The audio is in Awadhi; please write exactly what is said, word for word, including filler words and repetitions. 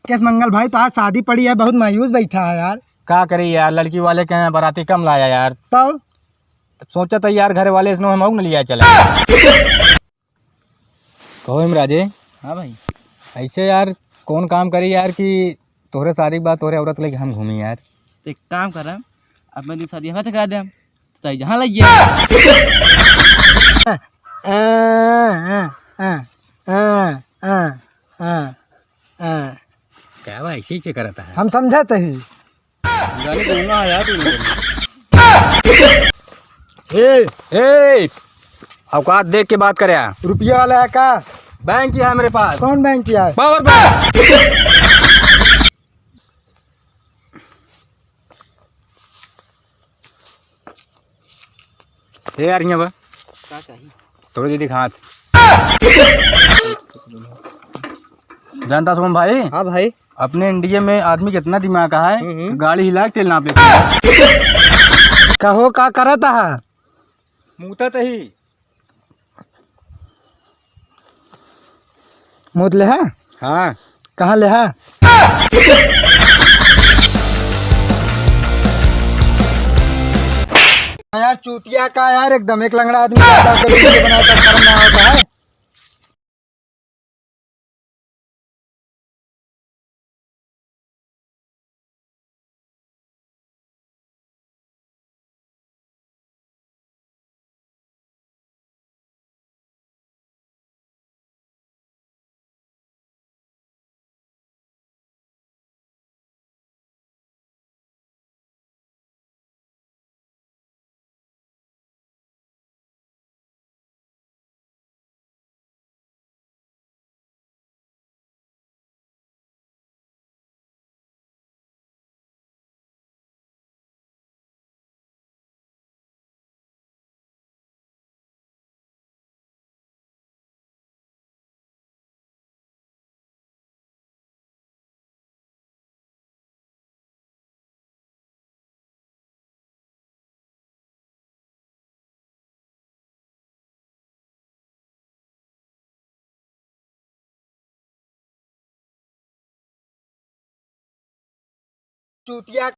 केस मंगल भाई, तो आज शादी पड़ी है, बहुत मायूस बैठा है यार। का करी यार, लड़की वाले के यहाँ बाराती कम लाया यार। तो? सोचा था यार, घर वाले इसने हम न लिया चला। कहो हिमराजे। हाँ भाई। ऐसे यार, कौन काम करी यार कि तोहरे शादी के बाद तोहरे औरत लेके हम घूमी यार? तो एक काम करा, अपने दिन शादी हमें करा दे, हम तो चाहे जहाँ लग गया। क्या भाई, ऐसे, ऐसे करता है? हम समझत ही। गाली तो ना यार, तू नहीं करना। ए, ए, औकात देख के बात करे। रुपया वाला है का? बैंक की है मेरे पास। कौन बैंक की है? पावर बैंक। ए यार, यहाँ बा। का चाहिए? थोड़ी दीदी हाथ। जानता सुमन भाई? हाँ भाई। अपने इंडिया में आदमी कितना दिमाग का है, हम्म, हम्म। गाड़ी हिला के तेल नापे। कहो, का करत है? मूतत ही। मूत ले है? हाँ। कहाँ ले है? यार चूतिया का यार, एकदम एक लंगड़ा आदमी का दांत का वीडियो बनाता, शर्म ना आता है। चूतिया।